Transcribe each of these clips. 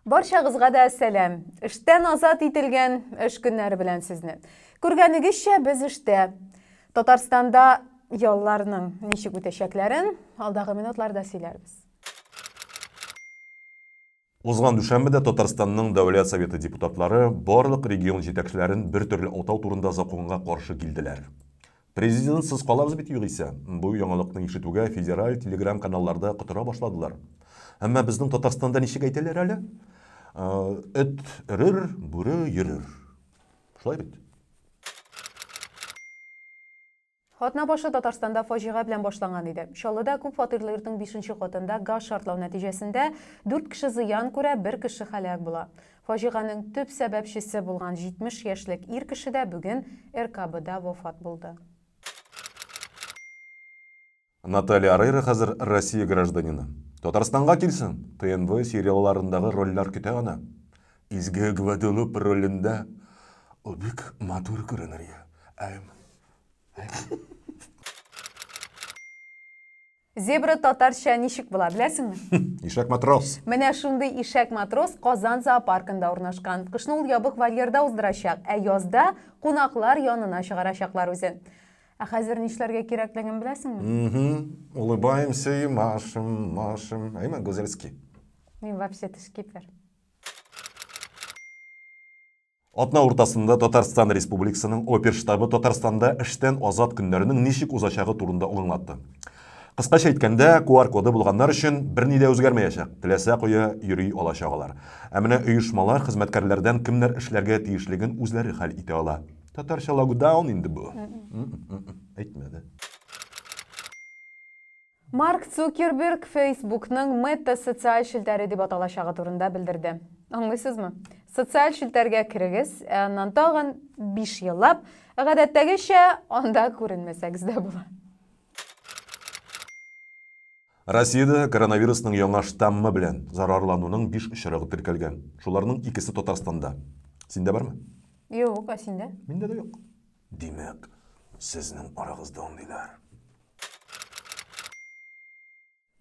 Барчагызга да сәлам! Эштән азат ителгән эш көннәре белән сезне. Күргәнегезчә, без эштә. Татарстанда ялларның ничек үтәчәкләрен алдагы минутларда сөйләрбез. Узган дүшәмбедә Татарстанның Дәүләт Советы депутатлары барлык регион җитәкчеләрен бер төрле атау турында законга каршы килделәр. Президентсыз калабыз бит югыйсә. Бу яңалыкны ишетүгә федераль телеграм-каналларда котыра башладылар. Әмма безнең Татарстанда ничек әйтәләр әле? Эт өрер, бүре йөрер. Шулай бит? Атна башы Татарстанда фаҗига белән башланган иде. Чаллыда күп фатирлы йортның бишенче катында газ шартлау нәтиҗәсендә дүрт кеше зыян күрә, бер кеше һәлак була. Фаҗиганең төп сәбәпчесе булган 70 яшьлек ир кеше дә бүген РКБда вафат булды. Наталья Орейро хәзер Россия гражданины. Татарстанга килсен, ТНВ сериалларындагы рольләр көтә аны. Изге Гваделуп ролендә ул бик матур күренер. Әм. Зебра татарча ничек була, беләсеңме? Ишәк матрос. Менә шундый ишәк матрос Казан зоопаркында урнашкан. Кышны ул ябык вольерда уздырачак, ә язда кунаклар янына чыгарачаклар үзен. Ә хәзер нишләргә кирәклеген беләсеңме? Угу. Улыбаемся и машем, машем. Әйме, Гузельский. Мин вообще-то шкипер. Атна уртасында Татарстан Республикасының оперштабы Татарстанда эштән азат көннәренең ничек узачагы турында аңлатты. Кыскача әйткәндә, QR коды булганнар өчен берни дә үзгәрмәячәк, теләсә кая йөри алачак алар. Ә менә оешмалар хезмәткәрләрдән кемнәр эшләргә тиешлеген үзләре хәл итә ала. Татарча локдаун инде бу. Әйтмәде. Марк Цукерберг Фейсбукның Meta социаль челтәре дип аталачагы турында белдерде. Аңлыйсызмы? Социаль челтәргә керегез, ә аннан тагын 5 еллап, гадәттәгечә, анда күренмәсәгез дә була. Россиядә коронавирусның яңа штаммы белән зарарлануның 5 очрагы теркәлгән. Шуларның икесе Татарстанда. Синдә бармы? Юк, ә синдә? Миндә дә юк. Димәк, сезнең арагызда андыйлар.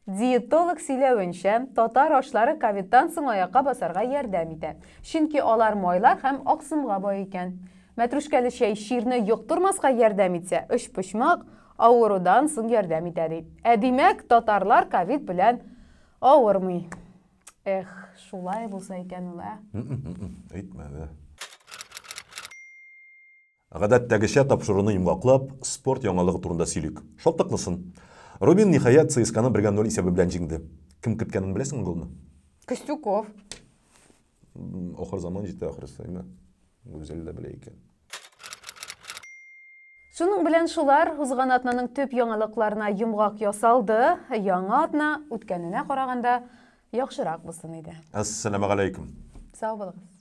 Диетолог сөйләвенчә, татар ашлары ковидтан соң аякка басарга ярдәм итә. Чөнки алар майлар һәм аксымга бай икән. Мәтрүшкәле чәй чирне йоктырмаска ярдәм итсә, өчпочмак авырудан соң ярдәм итә ди. Ә димәк, татарлар ковид белән авырмый. Эх, шулай булса икән ул, ә? Әйтмә дә. Гадәттәгечә тапшыруны йомгаклап, спорт яңалыгы турында сөйлик. Шатлыклысын. Рубин, ниһаять, ЦСКАны 1 0 исәбе белән җиңде. Кем керткәнен беләсеңме голны? Костюков. Ахыр заман җитә ахрысы, әйме? Гүзәл дә белә икән. Шуның белән шулар узган атнаның төп яңалыкларына йомгак ясалды. Яңа атна үткәненә караганда яхшырак булсын иде. Әссәламәгаләйкүм. Сау булыгыз.